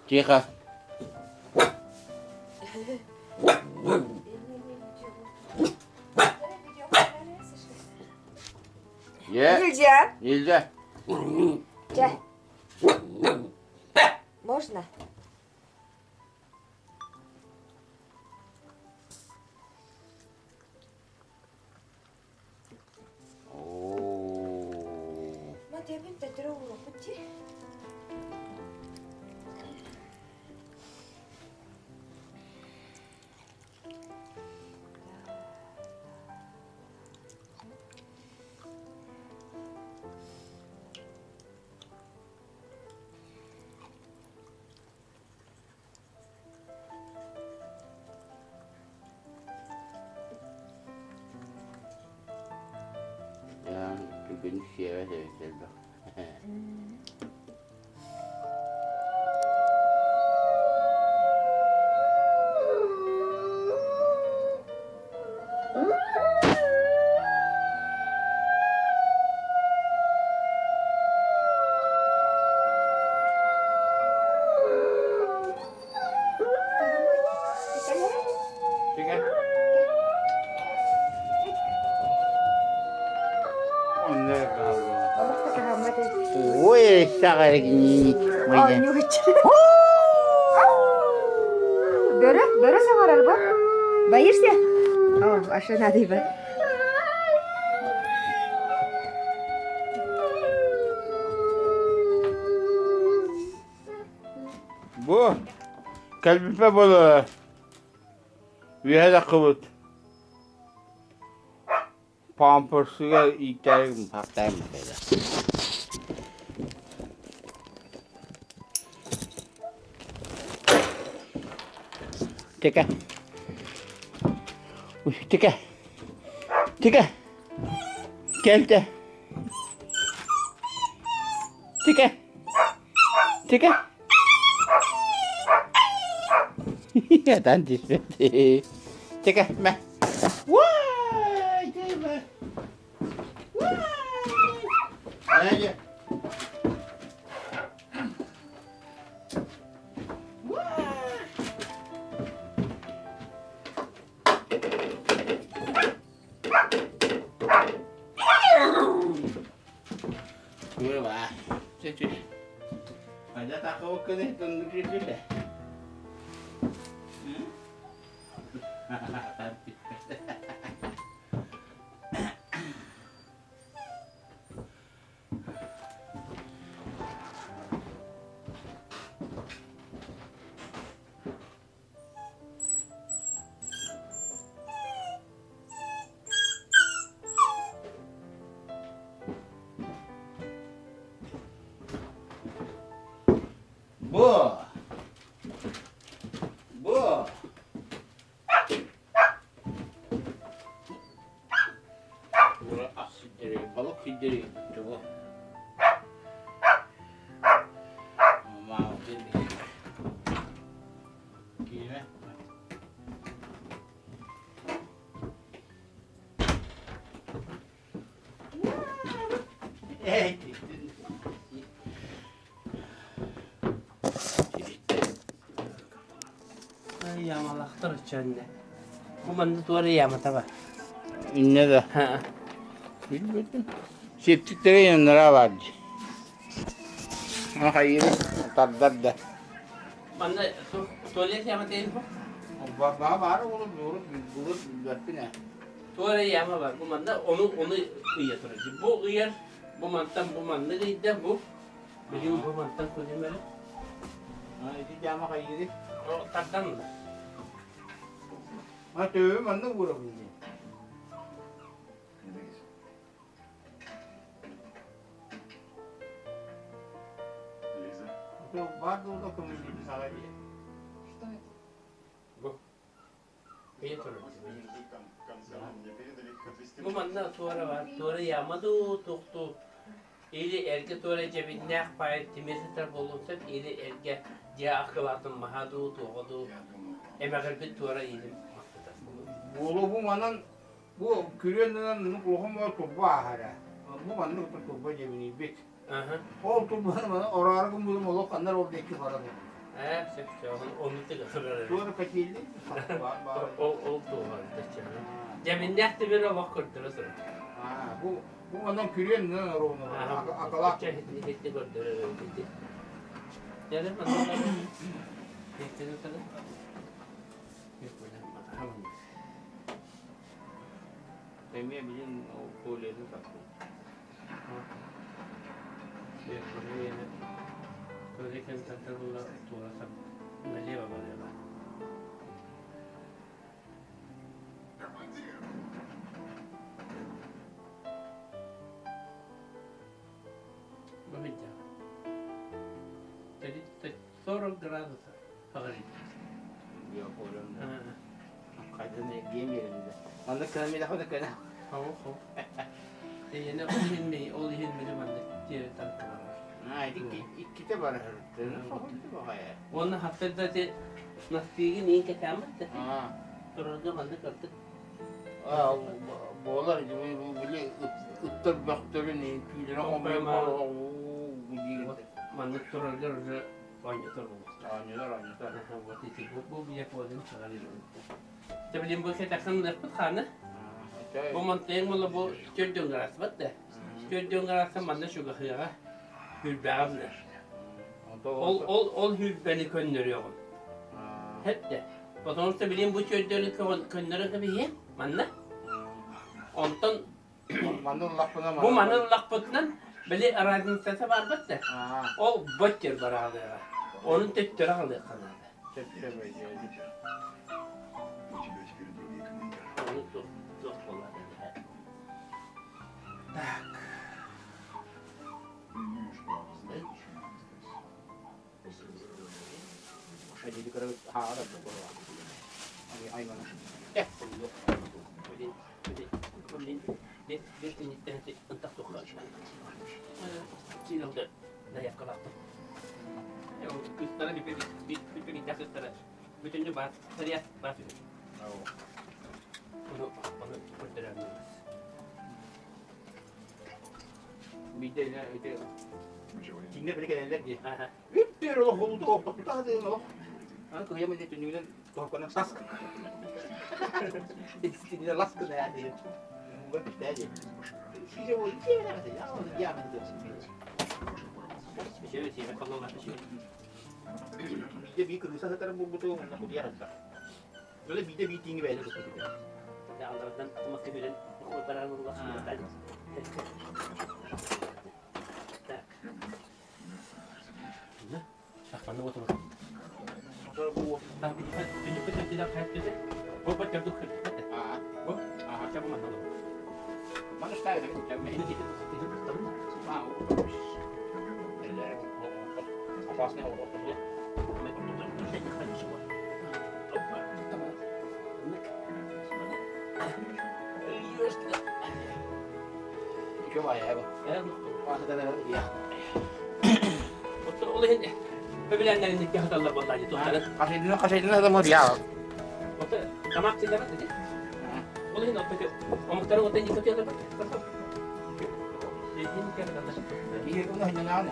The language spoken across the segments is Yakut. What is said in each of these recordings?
Тихо. Нельзя. Нельзя. Нельзя. Можно? Бүгүн сиэбэт эбит элбэх. Ой, Бөрө, бөрө саҥарар бу. Боишься? О, а что надо бы? Бу кэлбиппэ буолар. Үөһэ таххыбыт. Памперсыга иитэрим хахтайым кэлэ. Тика. Уй, тика. Тика. Кэлтэ. Тика. Тика. Ятан түспэт. Тика, мэ. Уай, тима. Уай. Бу! Бу! Балык сирдэри тугу? Киирэ. Ямалахтар оччонне. Бу манна туора ямата бар. Инне да. Билбэтим. Септиктере yanlara vardı. Hayır, tarдар да. Манна туалет ямата değil bu. Var var oğlum, doğru, doğru, bilbettin Туора яма бар. Бу манна ону ону ыйа турар. Бу ыйар, бу мантан бу манна ыйда бу. Билим бу мантан көдүмөрү. Ити яма хайыры. Тардан да. Ha tövbe manna vurabilir. Бар да Бу. Ыйа турар. Бу манна туора бар. Туора яма ду тухту. Или эргэ туора дьэбиннээх паайы тимир сытар буолуон сөп, или эргэ дьиэ акылаатын маһа дуу, туоҕа дуу, эмэҕирбит туора иилим махтатар. Буолу бу манан бу күрүөннэн нук улахан буол турба аһара. Бу маннык турба дьэбинийбит. Ол турбаны ороору гыммытым олох ханна ол диэки баран. Ээ, сөп сөп. Ону тыгырар. Туора кэтиэлли Ол ол туоҕар Дьэминнээх тимир олох көрдөрө турар. Бу бу онон күрүөн нын ровно акалаах хитти көрдөрөр ити. Дьэ манна хиттини тары. Эмиэ билин ол туалеты тахсыы. Налево налево. Видите, 40 градусов погорит. Я понял. Хайдан эргиэн биэрэн Маннык кына мин ахын кына. Хоо хоо. Эйene ол иһин ми ол иһин мини маннык тиэрэ тартылар. Аа ити иккитэ бар һырыттыны соһуйду баҕайы. Уонна хаттарда ти наскыгын иин кэтэммит да. Турарга маннык артык. Аа буолар били ыттар бөхтөрүн түүлэрин хомуйан Маннык турарга уже оонньотор буолуохтаах. Оонньотор, оонньотор. Вот ити бу японин саҕалыыр. Дьэ билин бу кэтахсан ылыахпыт хааны. Бу монтайын була бу төрдүн гарасыбат да. Төрдүн гараса манна чугаһыаҕа хүрбэҕэ билэр. Ол ол ол хүрбэни көннөрүөҕүм. Хэтте. Потому что билин бу төрдөрү көннөрө кэбиһиэ манна. Онтон Манна ыллахпына Бу маны ыллахпытынан били разницата барбат да. Ол бөттөр бараалыаҕа. Onun төттөрө аҕалыахха наада. Onu туох буолла Так. Бүтүннүү баар, сарыйа баар. Ону ону көрдөрөммүт. Биирдэ Кинилэр били кэлэллэр дии. Үп-түөр олох олута охтоппута хатыын олох. Аны кыһыйам инде түннүгүнэн тоһокконон сас. Кинилэр лас гына ээ дии. Муга бүтээ дии. Сиже ол сиэбэ хаты. Я ол яамын дии. Биирдэ биир кырыыса сытарын булбуту онно кутуйар сытар. Öyle биирдэ биир тииҥи бэйэтэ туппут этэ. Аллардан тумакка билэн Так. Сахманы отур. Ол иһин бэбилээннэрин кыһаталлар буоллаа дии туохтарын. Хасайдына хасайдына да модьяа. Ота тамак силлэбэт ити. Ол иһин оппети омуктары ота ини көтүөлөр бат. Биир уна хиннаана.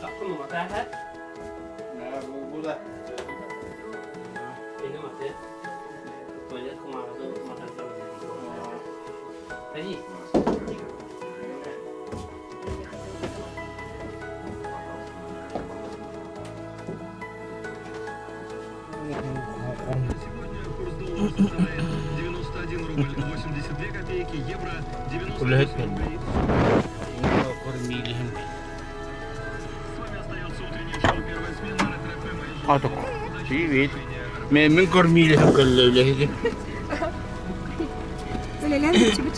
Саккын уматааһа. Бу да. Ini mati. Туалет кумааҕыны уматан Садись. Курс доллара составляет 91 рубль 82 копейки, евро 98 рублей. Кормили. С вами остается утреннее шоу «Первая смена» Ретро ФМ. А так, привет. Мен кормили көллөлөһү. Үлэлээн бүтчүбүт.